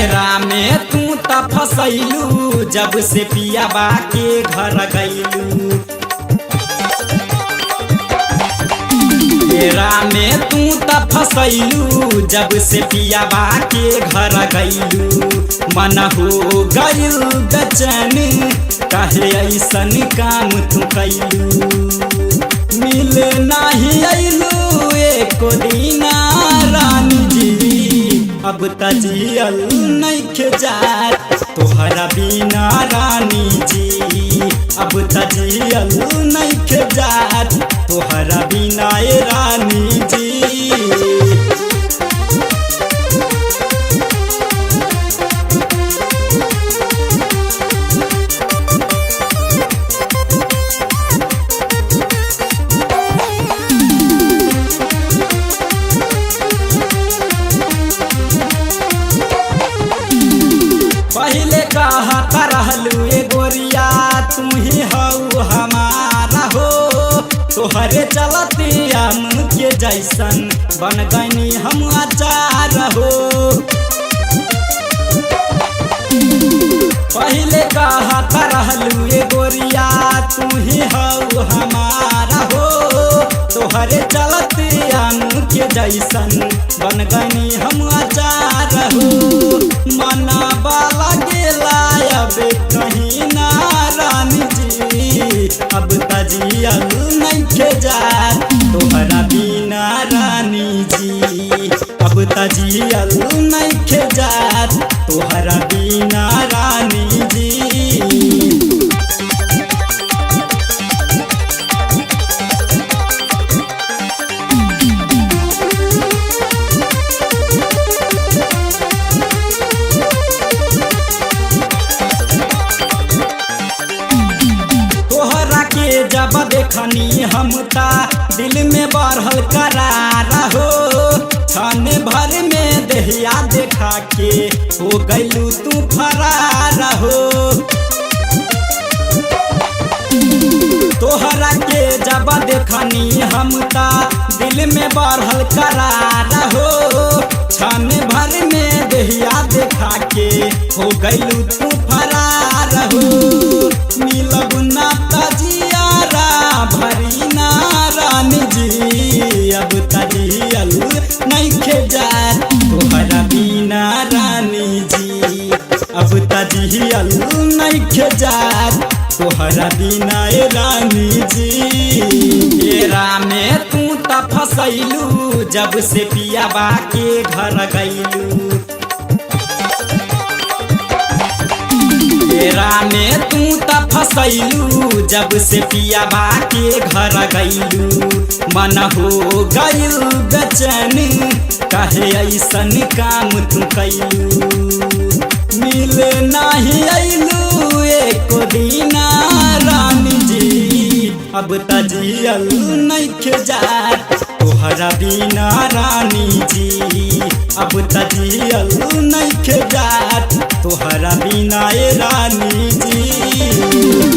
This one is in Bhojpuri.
फेरा में तू त फसैलू जब से पियाबा के घर गैलू। फेरा में तू त फसैलू जब से पियाबा के घर गैलू। मन हो गइल बेचैन काहे ऐसन काम तू कैलू। मिल नाही अइलू एको दिना रानी जी, अब त जियल नइखे जात तोहरा बिना रानी जी। अब त जियल नइखे जात तोहरा बिना ए रानी जी। पहले कहत रहलू ए गोरिया तू ही हऊ हमारा हो, तोहरे चलते हम के जैसन बन गईनी हम आचार हो। पहले कहत रहलू ए गोरिया तू ही हऊ हमारा हो, तोहरे चलते हम के जैसन बन गईनी हम आचार हो। मनावा लगेला अब कहीं ना रानी जी, अब त जियल नइखे जात तोहरा बिना रानी जी। अब त जियल नइखे जात तोहरा बिना रानी जी। तोहरा के जब देखनी हम ता दिल में बढ़ल करार हो, क्षण भर में देहिया देखा के हो गइलू तू फरार हो। तोहरा के जब देखनी हम ता दिल में बढ़ल करार हो, क्षण भर में देहिया देखा के हो गइलू तू फरार हो। मिलब ना त जियारा भरी ना रानी जी, अब त जियल नइखे जात तोहरा बिना रानी जी। अब त जियल नइखे जात तोहरा बिना ए रानी जी। फेरा में तू त फसैलू जब से पियाबा के घर गैलू। फेरा में तू त फसैलू जब से पियाबा के घर गैलू। मन हो गइल बेचैन काहे ऐसन काम तू कैलू। मिल नाही अइलू एको दिना रानी जी, अब त जियल नइखे जात तोहरा बिना रानी जी। अब त जियल नइखे जात तोहरा बिना ए रानी जी।